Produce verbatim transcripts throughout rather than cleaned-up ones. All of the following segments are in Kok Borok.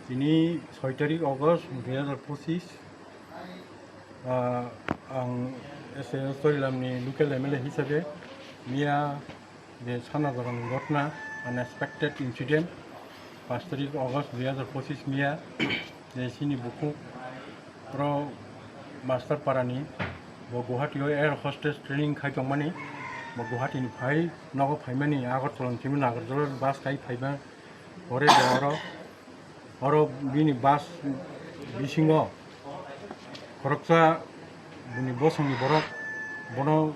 Tini soi tarik August dui hazar pochis, ah, ang S A Chorilamni local M L A hisabe miya je sana jorani ghotna, unexpected incident, paanch tarik August dui hazar pochis miya je chini bukhuk pro master parani bo Guwahati o air hostess training khai tongmani, bo Guwahati ni phai nogo phaimani Agartala ni simi Nagarjula bus khai phaima. Pore bo oro, oro bini bus bisingo khoroksa bini bosongni borok bono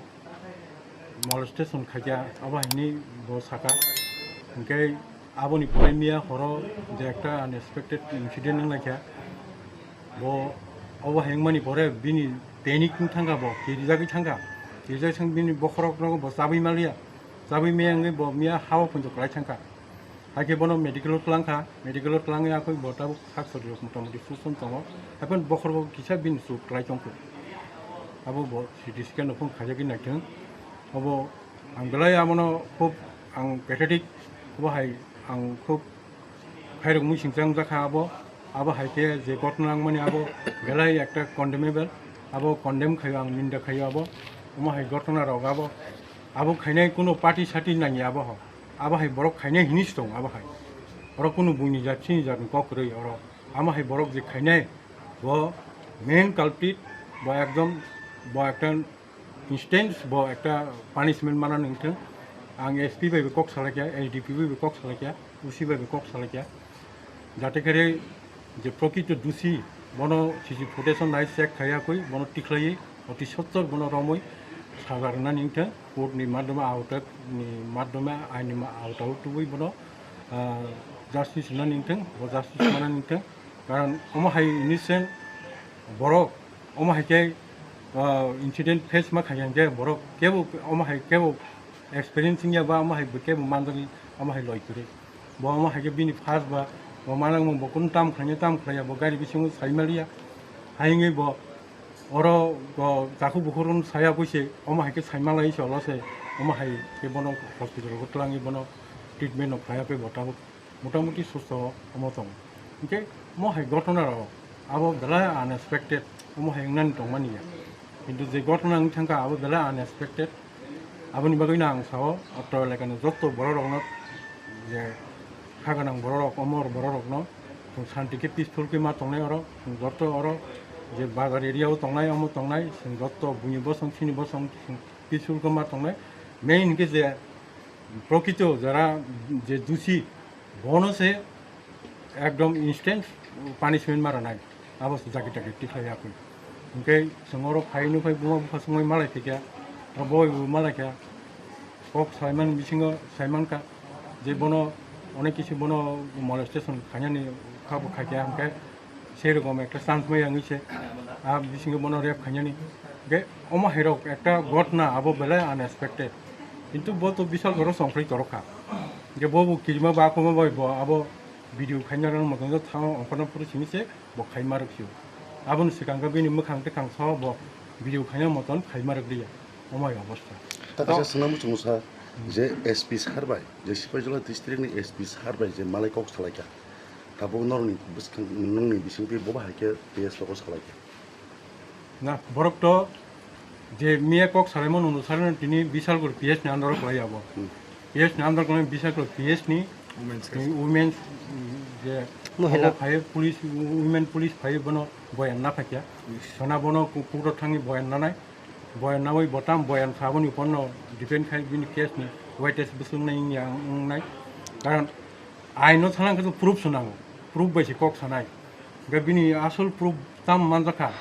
molestation khaikha, abo hinwi bo saka. Hinkhe aboni pore miya horo je ekta unexpected incident wnglaikha, bo obo hai wngmani pore bini panic wng thangkha, bo kirijagwi thangkha, kirijagwi thang bini bokhorok nogo bo chabwi maliya, chabwi maya wngwi bo miya hao phunjak kwlai thangkha. Hakhe bono medical o twlang kha, medical o twlangwi akhoi bo tabuk sak sori rok mota moti suson tongo. Haikhe bokhorok bo kisa bini chuk kwlai tongkhu. Abo bo C T scan no phone khaijagwi naithung. Obo ang belai abono khub ang pathetic, obo hai ang khub khairok mui singchang jakha abo. Abo hai khe je ghotna wngmani abo belai ekta condemnable, abo condemn khaio ang, ninda khaio abo. Omo hai ghotna rok abo, abo khainai kuno party sati nangya abo ho. Abo hai borok khainai hinwi se tongo abo hai. Oro kunu buini jat chini jatni kok kwrwi oro. Amo hai borok je khainai bo main culprit, bo ekdom bo ekta instance bo ekta punishment mana nangthung. Ang S P bai bo kok salaikha, S D P O bai bo kok salaikha, O C bai bo kok salaikha. Jate khe je prokrito dusi bono C C footage o nai check khaiya koi bono tikhlaiwi oti sottor bono romwi saja rwna nangthung. Court ni madhyome, aota ni madhyome, ain ni ma-, aota o tubui bono, ah, justice rwna nangthung, bo justice mana nangthung. Karon omo hai innocent borok, omo hai khe, ah, incident face ma khaikha hinkhe borok kebo omo hai kebo experience wngya ba omo hai kebo manjagwi omo hai loi kwrwi. Bo omo hai khe bini first ba bo manang bo kunu tam khlaina tam khlaiya, bo gari bisingo sai maliya. Hai wngwi bo oro bo takhuk bukhuk rokno saya koi se omo hai khe sai malai se olo se omo hai khe bono hospital o twlangwi bono treatment no khlaiya khe bo tabuk motamuti susto omo tongo. Hinkhe omo hai ghotona rok abo belai unexpected, omo hai wngnani tongmani ya. Kintu je ghotona wng thangkha abo belai unexpected. Aboni bagwino ang sao, otro elakani jotto borok rokno, je kha gwnang borok rok, omor borok rokno chwng santi khe peaceful khe ma tongnai oro, chwng jotto oro je bazar area o tongnai, omo tongnai, chwng jotto buini bosong, chini bosong, chwng peaceful khe ma tongnai. Main hinkhe je prokrito jara je dusi, bono se ekdom instant punishment ma rwnai, abo se jagi jagi tikhlai ya koi. Hinkhe chwng oro phai nukphai buma bupha swngwi malai thikya, oro boi bo malai kha, kok salaimani bisingo saimankha je bono onek kisu bono molestation khainani kha bo khaikha, hinkhe sei rokom ekta chance maya wngwi se a bisingo bono rape khainani. Hinkhe omo hai rok ekta ghotna abo belai unexpected, kintu bo to bisal goro chongphli torokha. Hinkhe bo bo kirima ba khoma bai bo abo video khaina rang motom jok thang ongkhorna phuru simi se bo khaima rwk phio. Aboni swkang khe bini mwkhang twkhang sao bo video khaina motom khaima rwk liya. Omo hai obostha. Ta kaisa swngna muchungo sa je S P sir bai, je Sipaijola district ni S P sir bai je malai kok salaikha, tabuk norokni bwskang, nokni bisingtwi bo bahai khe P S logo salaikha. Na, borok to je miya kok salaimani onusareno tini Bisalgor P S ni under o kwlai abo. Hmm. P S ni under kwlai Bisalgor P S ni Women's ni women's, mm, je Mohila. Abo phai police, women police phai bono boyan na phaikya. Yes. Sona bono ku-, court o thangwi boyan nanai. Boyan nawi botam boyan saboni uporno depend khai bini case ni witness bwswk nai wngya wngnai. Karon aino thangna khe proof swnango. Proof bai se kok sanai. Hingke bini asol proof tam manjakha,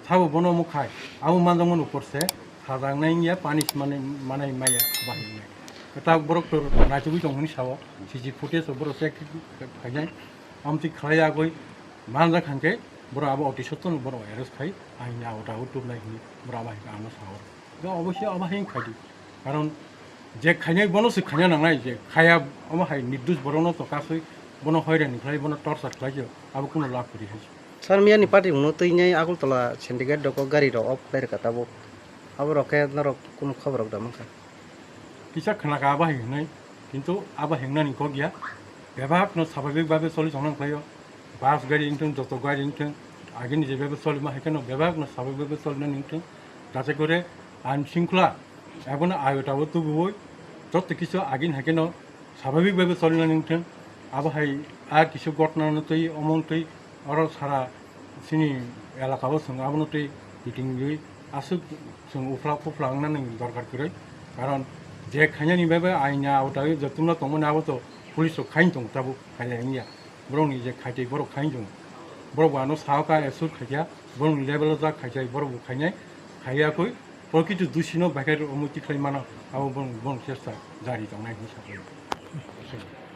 sabo bono omo khai, abo manjakmani upor se sajaknai wngya, punish manai, manai maya bahai wngnai. Kwtal borok to naitugwi tongmani sao, C C footage o borok check khainai, amtwi khlai yagwi manjak hwnkhe borok abo oti sottono borok arrest khai, aini auda o tubunai hinwi borok abo hai khe ano sao. Ga oboisya abo hai wngkha di. Karon je khainai bono se khaina nangnai, je khaya omo hai nirdosh borokno to kasui bono hoirani khlai, bono torture khlai se abo kuno lab kwrwi hai se. Sir, miyani party mungno twi nai Agartala syndicate rok o gari rok off khlai rwkha tabuk. Abo rok khe norok kuno khobor rok da mankha? Kisa khnakha abo hai hwnwi, kintu abo hingnani kok ya. Bebak no swabhabik bhabe choli tongna khlaio. bus gari wngthung, joto gari wngthung, agini je bebak solima hai kheno bebakno sababik bebak solina wngthung, jate kore ain shringkhola ebono ayotabo tubuwi joto kisu agini hai kheno sababik bebak solina wngthung. Abo hai a kisu ghotona no twi omo twi oro sara chini elaka o chwng abono twi kitingwi aswk chwng uphla puphla wngnani dorkar kwrwi. Karon je khainani bebak aina awtawi jotono tongmani abo to police rok khain tong tabuk khailai wngya. Borokni je khaitwi borok khain tong. Borok bo ano sao ka asur khaikya, borokni level o jak khaichai borok bo khainai, khaiyakwi. Prokitu dusino baikhe omo tikhlai mano, abo borok, borok chesta jari tongnai hinwi sakha.